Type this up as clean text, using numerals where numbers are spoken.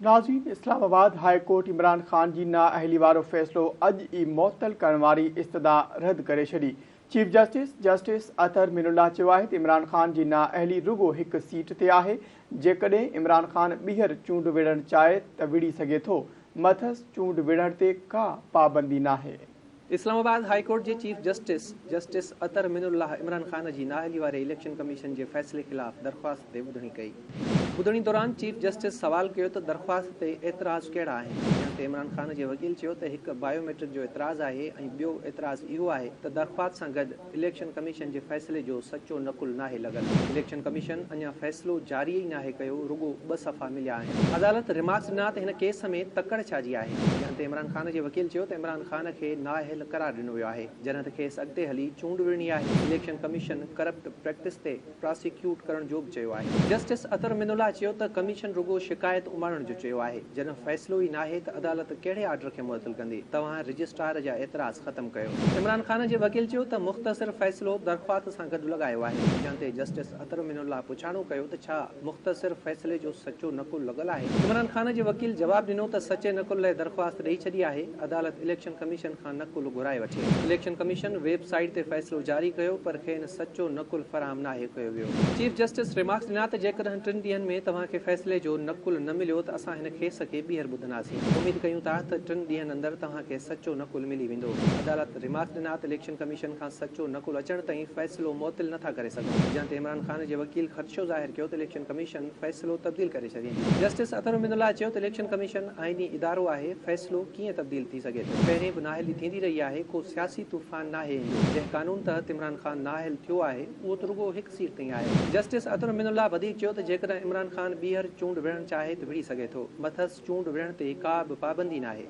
ناظرين Islamabad high court Imran Khan جي نااهلي وارو فيصلو اڄ ئي معطل ڪرڻ واري استدعا رد ڪري ڇڏي. Chief justice, justice Athar Minallah چيو آهي ته عمران خان جي نااهلي رڳو هڪ سيٽ تي آهي، جيڪڏهن عمران خان ٻيهر چونڊ وڙهڻ چاهي ته وڙهي سگهي ٿو، مٿس چونڊ وڙهڻ تي ڪا پابندي ناهي. اسلام آباد هائي ڪورٽ جي chief justice, justice Athar Minallah Imran Khan جي نااهلي واري اليڪشن ڪميشن جي فيصلي خلاف درخواست تي ٻڌڻي ڪئي. ٻڌڻي دوران چيف جسٽس سوال ڪيو ته درخواست تي اعتراض ڪهڙا آهن؟ جنهن تي عمران خان جي وڪيل چيو ته هڪ بايو ميٽرڪ جو اعتراض آهي ۽ ٻيو اعتراض اهو آهي ته درخواست سان گڏ اليڪشن ڪميشن جي فيصلي جو سچو نقل ناهي لڳل، اليڪشن ڪميشن اڃا فيصلو جاري ئي ناهي ڪيو، رڳو ٻه صفحا مليا آهن. عدالت ريمارڪس ڏنا ته هن ڪيس ۾ تڪڙ ڇا جي آهي؟ جنهن تي عمران خان جي وڪيل چيو ته عمران خان کي نااهل قرار ڏنو ويو آهي، جڏهن ته کيس اڳتي هلي چونڊ وڙهڻي آهي، اليڪشن ڪميشن ڪرپٽ پريڪٽس تي پراسيڪيوٽ ڪرڻ جو به چيو آهي. جسٽس اطهر من الله چيو ته ڪميشن رڳو شڪايت اماڻڻ جو چيو آهي، جڏهن فيصلو ئي ناهي ته عدالت ڪهڙي آرڊر کي معطل ڪندي، توهان رجسٽرار جا اعتراض ختم ڪيو. عمران خان جي وڪيل چيو ته مختصر فيصلو درخواست سان گڏ لڳايو آهي، جنهن تي جسٽس اطهر من الله پڇاڻو ڪيو ته ڇا مختصر فيصلي جو سچو نقل لڳل آهي؟ عمران خان جي وڪيل جواب ڏنو ته سچي نقل لاء درخواست ڏئي ڇڏي آهي، عدالت اليڪشن ڪميشن کان نقل گهرائي وٺي. اليڪشن ڪميشن ويب سائيٽ تي فيصلو جاري ڪيو پر کين سچو نقل فراهم ناهي ڪيو ويو. چيف جسٽس ريمارڪس ڏنا ته جيڪڏهن ٽن ڏينهن ۾ توهان کي فيصلي جو نقل نه مليو ته اسان هن ڪيس کي ٻيهر ٻڌنداسين. اميد ڪيون ٿا ته ٽن ڏينهن اندر توهان کي سچو نقل ملي ويندو. عدالت ريمارڪس ڏنا ته اليڪشن ڪميشن کان سچو نقل اچڻ تائين فيصلو معطل نٿا ڪري سگهون. جنهن تي عمران خان جي وڪيل خدشو ظاهر ڪيو ته اليڪشن ڪميشن فيصلو تبديل ڪري ڇڏيندي. جسٽس اطهر من الله چيو ته اليڪشن ڪميشن آئيني ادارو آهي، فيصلو ڪيئن تبديل ٿي سگهي ٿو؟ پهرين به نااهلي ٿيندي رهي آهي، ڪو سياسي طوفان ناهي ايندو، جنهن قانون تحت عمران خان نااهل ٿيو آهي، اهو ته رڳو هڪ سيٽ تائين آهي. جسٽس اطهر من الله وڌيڪ چيو ته جيڪڏهن عمران خان ٻيهر چونڊ وڙهڻ چاهي ته وڙهي سگهي ٿو، مٿس چونڊ وڙهڻ تي ڪا به پابندي ناهي.